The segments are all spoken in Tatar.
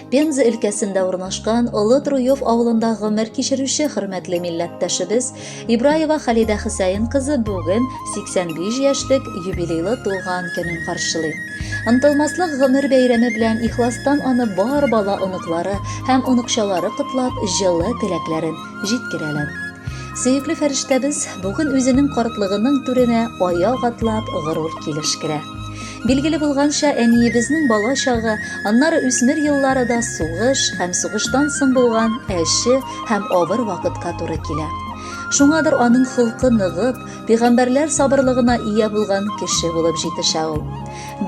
Пенза өлкәсендә урнашкан Олы Труев авылында гомер кичерүче хөрмәтле милләттәшебез Ибраева Халидә Хөсәен кызы бүген 85 яшьлек юбилейлы туган көнен каршылый. Онытылмаслык гомер бәйрәме белән ихластан аны бар бала оныклары һәм оныкчалары котлап, җылы теләкләрен җиткерәләр. Сөекле фәрештәбез бүген үзенең картлыгының түренә аяк атлап горур килеш керә. Билгеле булганча, әниебезнең бала чагы, аннары үсмер еллары да сугыш һәм сугыштан соң булган әче һәм авыр вакытка туры килә. Шуңадыр аның холкы ныгып, пигамбәрләр сабырлыгына ия булган кеше булып җитешә ул.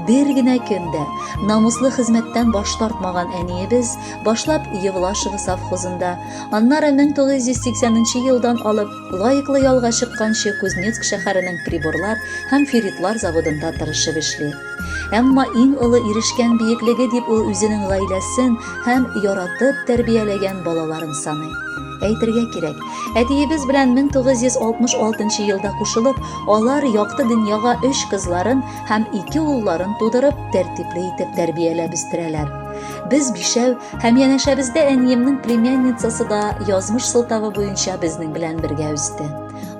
Бер генә көн дә намуслы хезмәттән баш тартмаган әниебез башлап Евлашево совхозында, аннары 1980 нче елдан алып Лаеклы ялга чыкканчы Кузнецк шәһәренең приборлар һәм ферритлар заводында тырышып эшли. Әмма иң олы ирешкән биеклеге дип ул үзенең гаиләсен һәм яратып тәрбияләгән балаларын саный. Әйтергә кирәк, әтиебез белән 1966 елда кушылып, алар якты дөньяга өч кызларын һәм ике улларын тудырып, тәртипле итеп тәрбияләп үстерәләр. Без бишәү Һәм янәшәбездә әниемнең племянницасы да язмыш сылтавы буенча безнең белән бергә үсте.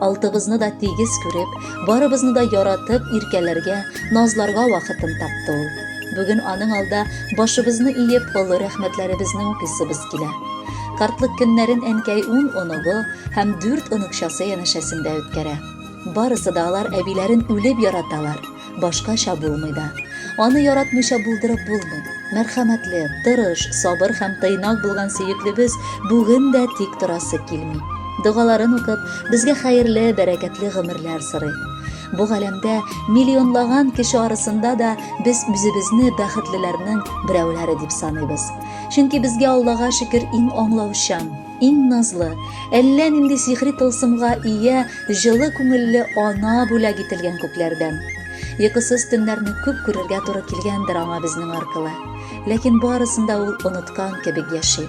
Алтыбызны да тигез күреп, барыбызны да яратып, иркәләргә, назларга вакытын тапты ул. Бүген аның алда башыбызны иеп, олы рәхмәтләребезне укыйсыбыз килә. Картлык көннәрен әнкәй ун оныгы һәм дүрт оныкчасы янәшәсендә үткәрә. Барысы да алар әбиләрен үлеп яраталар. Башкача булмый да. Аны яратмыйча булдырып булмый. Мәрхәмәтле, тырыш, сабыр һәм тыйнак булган сөеклебез бүген дә тик торасы килми. Догаларын укып, безгә хәерле, бәрәкәтле гомерләр сорый. Бу галәмдә миллионлаган кеше арасында да без үзебезне бәхетлеләрнең берәүләре дип саныйбыз. Чөнки безгә Аллага шөкер иң аңлаучан, Иң назлы, әллә нинди сихри тылсымга ия җылы күңелле ана бүләк ителгән күкләрдән. Йокысыз төннәрне күп күрергә туры килгәндер аңа безнең аркылы. Ләкин барысын да ул оныткан кебек яши.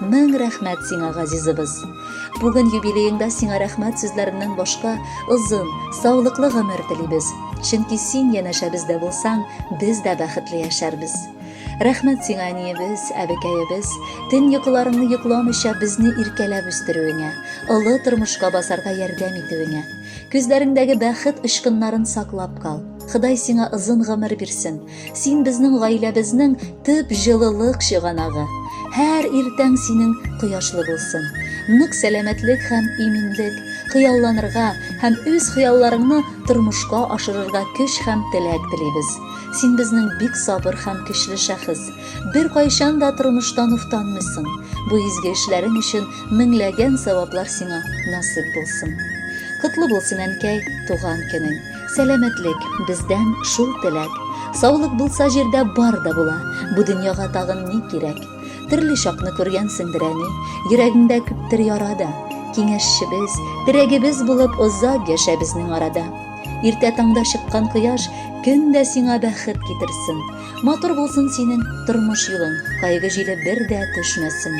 Мең рәхмәт сиңа, газизыбыз. Бүген юбилееңда сиңа рәхмәт сүзләреннән башка озын, саулыклы гомер телибез. Чөнки син янәшәбездә булсаң, без дә бәхетле яшәрбез. Рәхмәт сиңа, әниебез, әбекәебез, төн йокыларыңны йокламыйча безне иркәләп үстерүеңә, олы тормышка басарга ярдәм итүеңә. Күзләреңдәге бәхет очкыннарын саклап кал. Ходай сиңа озын гомер бирсен. Син безнең гаиләбезнең төп җылылык чыганагы. Һәр иртәң синең кояшлы булсын. Нык сәламәтлек һәм иминлек, хыялланырга һәм үз хыялларыңны тормышка ашырырга көч һәм теләк телибез. Син безнең бик сабыр һәм көчле шәхес. Беркайчан да тормыштан уфтанмыйсың. Бу изге эшләрең өчен меңләгән саваплар сиңа насыйп булсын. Котлы булсын, әнкәй, туган көнең. Сәламәтлек, бездән шул теләк. Саулык булса җирдә бар да була. Бу дөньяга тагын ни кирәк? Төрле чакны күргәнсеңдер, әни. Йөрәгеңдә күптер яра да. Киңәшчебез, терәгебез булып озак яшә безнең арада. Иртә таңда чыккан кояш көн дә сиңа бәхет китерсен. Матур булсын синең тормыш юлың, кайгы җиле бер дә төшмәсен.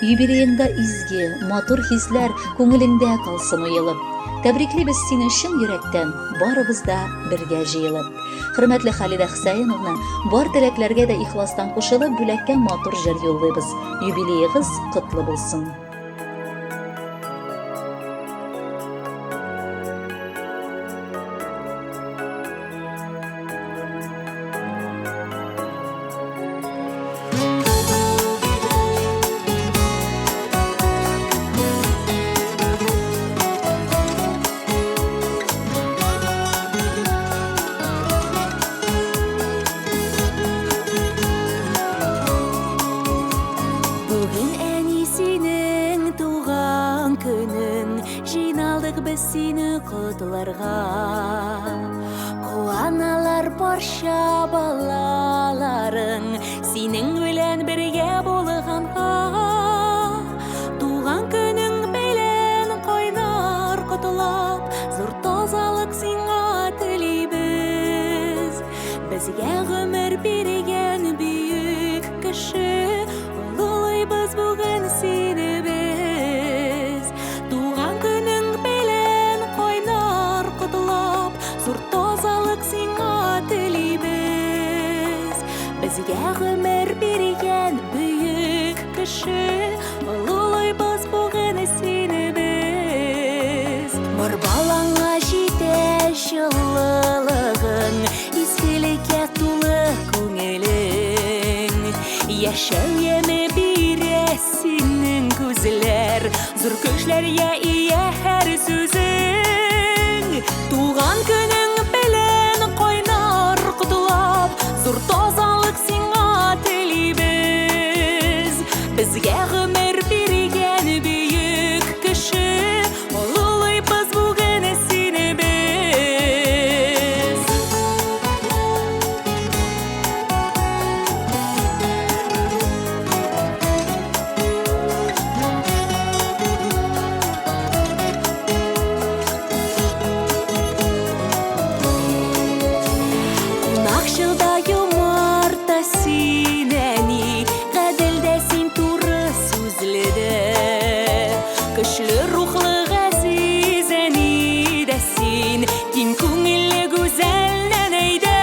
Юбилееңда изге, матур хисләр күңелеңдә калсын уелып. Тәбриклибез сине чын йөрәктән, барыбыз да бергә җыелып. Хөрмәтле Халидә Хөсәеновна, бар теләкләргә дә ихластан кушылып, бүләккә матур җыр юллыйбыз. Юбилеегыз котлы булсын! Бүген әни синең туган көнең, Җыйналдык без сине котларга. Куаналар барча балаларың, Синең белән бергә булганга. Туган көнең белән кайнар котлап, Зур тазалык сиңа телибез. Безгә гомер биргән бөек кеше, Олылыйбыз бүген сине без. Туган көнең белән кайнар котлап, Зур тазалык сиңа телибез. Безгә гомер биргән бөек Бар балаңа җитә җылылыгың, Изгелеккә тулы күңелең. Яшәү яме бирә синең күзләр, Зур көчләргә ия һәр сүзең. Туган көнең белән кайнар котлап, Зур тазалык сиңа телибез. Безгә гомер биргән бөек кеше, Олылыйбыз бүген сине без. Кунакчыл да юмарт та син, әни, Гадел дә син, туры сүзле дә. Көчле рухлы газиз әни дә син, Киң күңелле гүзәл нәнәй дә.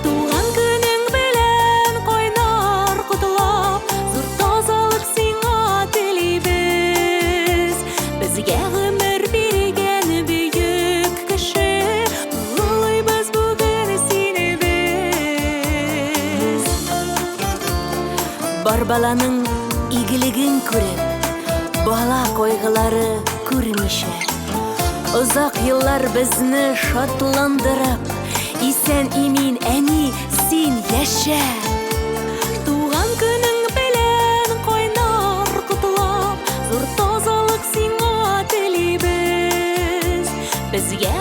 Туган көнең белән кайнар котлап, Зур тазалык сиңа телибез. Безгә гомер биргән бөек кеше, Олылыйбыз бүген сине без. Бар баланың игелеген күреп, бала кайгылары күрмичә, озак еллар безне шатландырып, исән-имин, әни, син яшә! Туган көнең белән кайнар котлап, зур тазалык сиңа телибез. Безгә